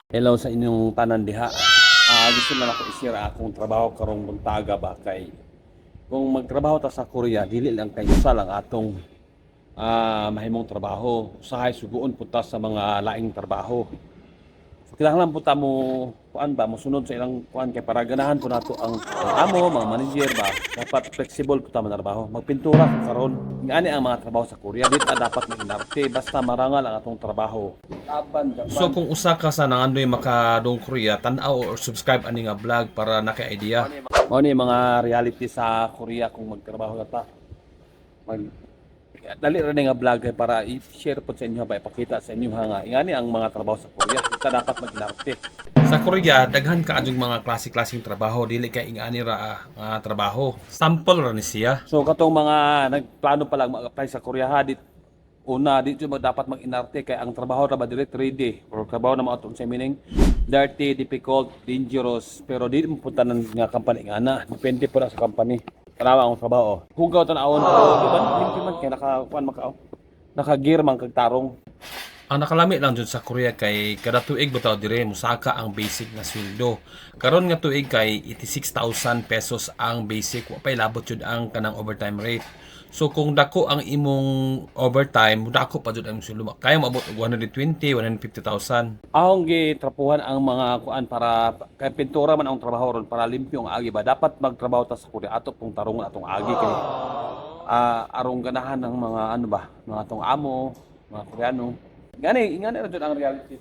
Hello sa inyong tanan diha. Gusto na ako i-share akong trabaho karong buntaga ba, kay kung magtrabaho ta sa Korea, dili lang kay usa lang atong mahimong trabaho. Usahay suguon pud ta sa mga laing trabaho. So, kinahanglan pud ta mo kuan ba, mosunod sa ilang kuan kay para ganahan po nato ang amo, mga manager ba, dapat flexible pud ta manarbaho. Magpintura ko karon. Ngani ang mga trabaho sa Korea, di ta dapat maginarte basta marangal ang atong trabaho. Laban, Japan. So kung usa ka sa nangandoy makadung Korea, tan-aw or subscribe ani nga vlog para naka-idea. Mao ni mga reality sa Korea kung magtrabaho na ta. Dali ra ni nga vlog kay para i-share pod sa inyo ba, ipakita sa inyo ha nga ingani ang mga trabaho sa Korea. Di ta dapat maginarte. Sa Korea, daghan kaayong mga klase-klaseng trabaho, dili kay ingani ra nga trabaho. Sample ra ni siya. So katong mga nagplano pa lang mag-apply sa Korea ha, di una di jud mo dapat mag-inarte kay ang trabaho ra ba dire 3D or trabaho na mao sa meaning dirty, difficult, dangerous, pero di mo punta ng nga company nga na. Depende po na sa company. Tanawa ang trabaho. Hugaw tan-awon pero di ba limpyo man kay naka kuan man ka oh. Naka-gear man kag tarong. Ang nakalami lang jud sa Korea kay kada tuig bitaw dire musaka ang basic nga sweldo. Karon nga tuig kay 86,000 pesos ang basic, wa pay labot jud ang kanang overtime rate. So kung dako ang imong overtime, dako pa jud ang imong sweldo. Kaya moabot og 120, 150,000. Ahong gitrapuhan ang mga kuan para kay pintura man ang trabaho ron para limpyo ang agi ba, dapat magtrabaho ta sa Korea ato pong tarungon atong agi kay arong ganahan ng mga ano ba, mga atong amo, mga Koreano. Ngani ngani ra jud ang reality.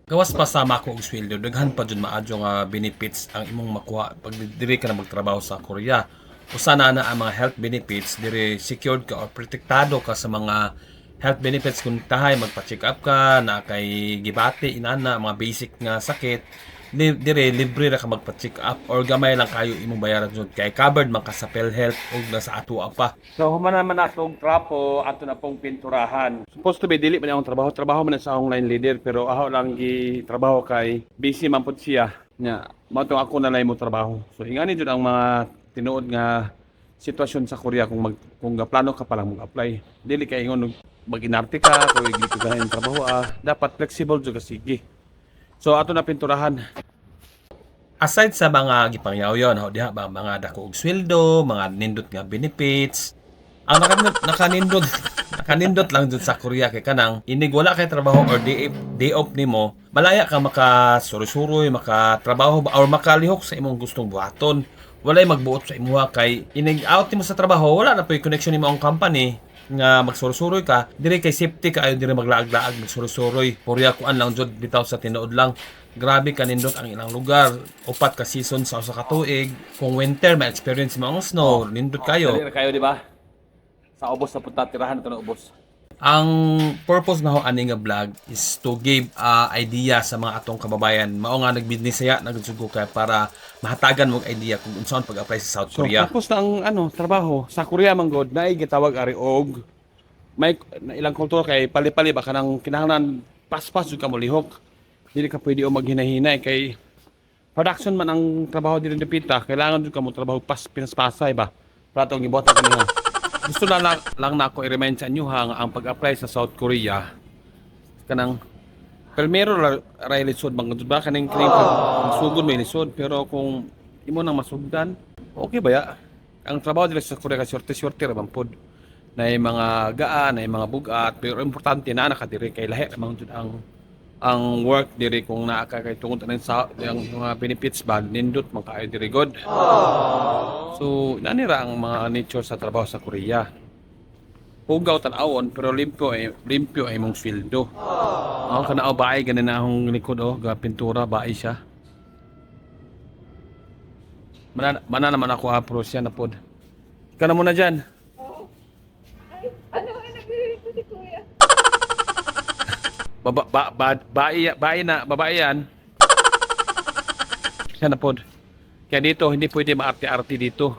Gawas pa sa mako og sweldo, daghan pa jud maadyo nga benefits ang imong makuha pag diri ka na magtrabaho sa Korea. Usa na na ang mga health benefits, diri secured ka or protektado ka sa mga health benefits kung tahay magpa-check up ka na kay gibati inana mga basic nga sakit, dire libre ra ka magpa-check up or gamay lang kayo imong bayaran jud kay covered man ka sa PhilHealth ug nasa atoa pa. So human naman atong trapo, ato na pong pinturahan. Supposed to be dili man akong trabaho, trabaho man sa akong line leader pero aho lang gi trabaho kay busy man pud siya. Nya, mao tong ako na lang mo trabaho. So ingani jud ang mga tinuod nga sitwasyon sa Korea kung gaplano ka pa lang mag-apply. Dili kay ingon mag-inarte ka, kung dili ka ganahan trabaho dapat flexible jud ka, sige. So ato na pinturahan. Aside sa mga gipangyaw-yaw na diha ba, mga dako og sweldo, mga nindot nga benefits, ang nakanindot nakanindot lang jud sa Korea kay kanang inig wala kay trabaho or day off nimo, malaya ka makasuroy-suroy, makatrabaho ba or makalihok sa imong gustong buhaton. Walay magbuot sa imuha kay inig out nimo sa trabaho, wala na po'y connection nimo ang company nga magsuroy-suroy ka dire kay safety kaayo dire maglaag-laag magsuroy-suroy. Korea, kuan lang jud bitaw, sa tinuod lang, grabe kanindot ang ilang lugar. Upat ka season sa usa ka tuig. Kung winter, ma-experience mo ang snow, nindot kayo. Dali ra kayo, di ba? Sa ubos na punta, tirahan na to na ubos. Ang purpose na ho ani nga vlog is to give idea sa mga atong kababayan. Mao nga nagbinisaya nagsugo kay para mahatagan mo og idea kung unsaon pag-apply sa South So, Korea. tapos na ang ano, trabaho. Sa Korea man god, naay gitawag ari og may na ilang kultura kay pali-pali ba, kanang kinahanglan paspas jud ka molihok. Dili ka pwede o maghinahinay kay production man ang trabaho diri dapita, kailangan jud ka mo trabaho pas pinaspasay ba. Para atong gibuhat kaniya. Gusto na lang na ako i-remind sa inyo ha nga ang pag-apply sa South Korea kanang primero ra, ra lisod bang ba, kaning kaning pag sugod may lisod, pero kung imo nang masugdan, okay ba ya ang trabaho diri sa Korea, kasi swerte-swerte ra man pod na mga gaan na mga bugat, pero importante na nakadiri kay lahi ra man jud ang work diri. Kung naa ka kay tungod aning sa ang mga benefits ba, nindot man kaayo diri god. So nani ra ang mga nature sa trabaho sa Korea. Hugaw tan-awon pero limpyo eh, limpyo ay mong sweldo. Ako kana oh, baay ganin na akong likod oh, ga pintura baay siya. Mana naman ako apro siya na pod. Ikaw na muna dyan. Ay, ano, naglilito si Kuya. Baba, ba, ba, bae, bae na, babae yan. Siya na pod. Kaya dito, hindi pwede maarte-arte dito.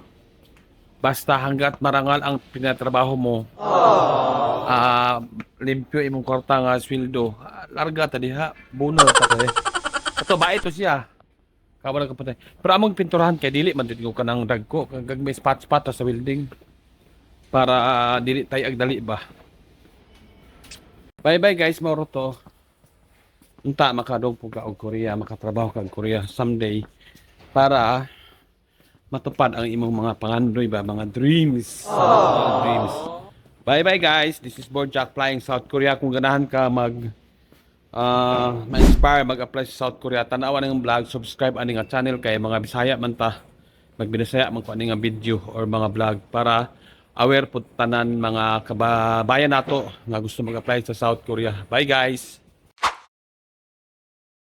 Basta hanggat marangal ang pinatrabaho mo, limpyo imong kwarta nga sweldo, larga ta diha, buno ta kay. Ato bae to siya. Kawa na kapatay. Pero among pinturahan kay dili man jud ko kanang dagko, kag may spot spot ta sa building para dili tay agdali ba. Bye bye guys, mauro to. Unta makadong pud ka og Korea, makatrabaho ka og Korea someday para matupad ang imong mga pangandoy ba, mga dreams. Mga dreams. Bye-bye, guys. This is Bojack flying South Korea. Kung ganahan ka mag ma-inspire mag-apply sa South Korea, tanawa ng vlog, subscribe ani nga channel kay mga Bisaya man ta. Magbinasaya man ko ani nga video or mga vlog para aware pud tanan mga kababayan nato nga gusto mag-apply sa South Korea. Bye, guys.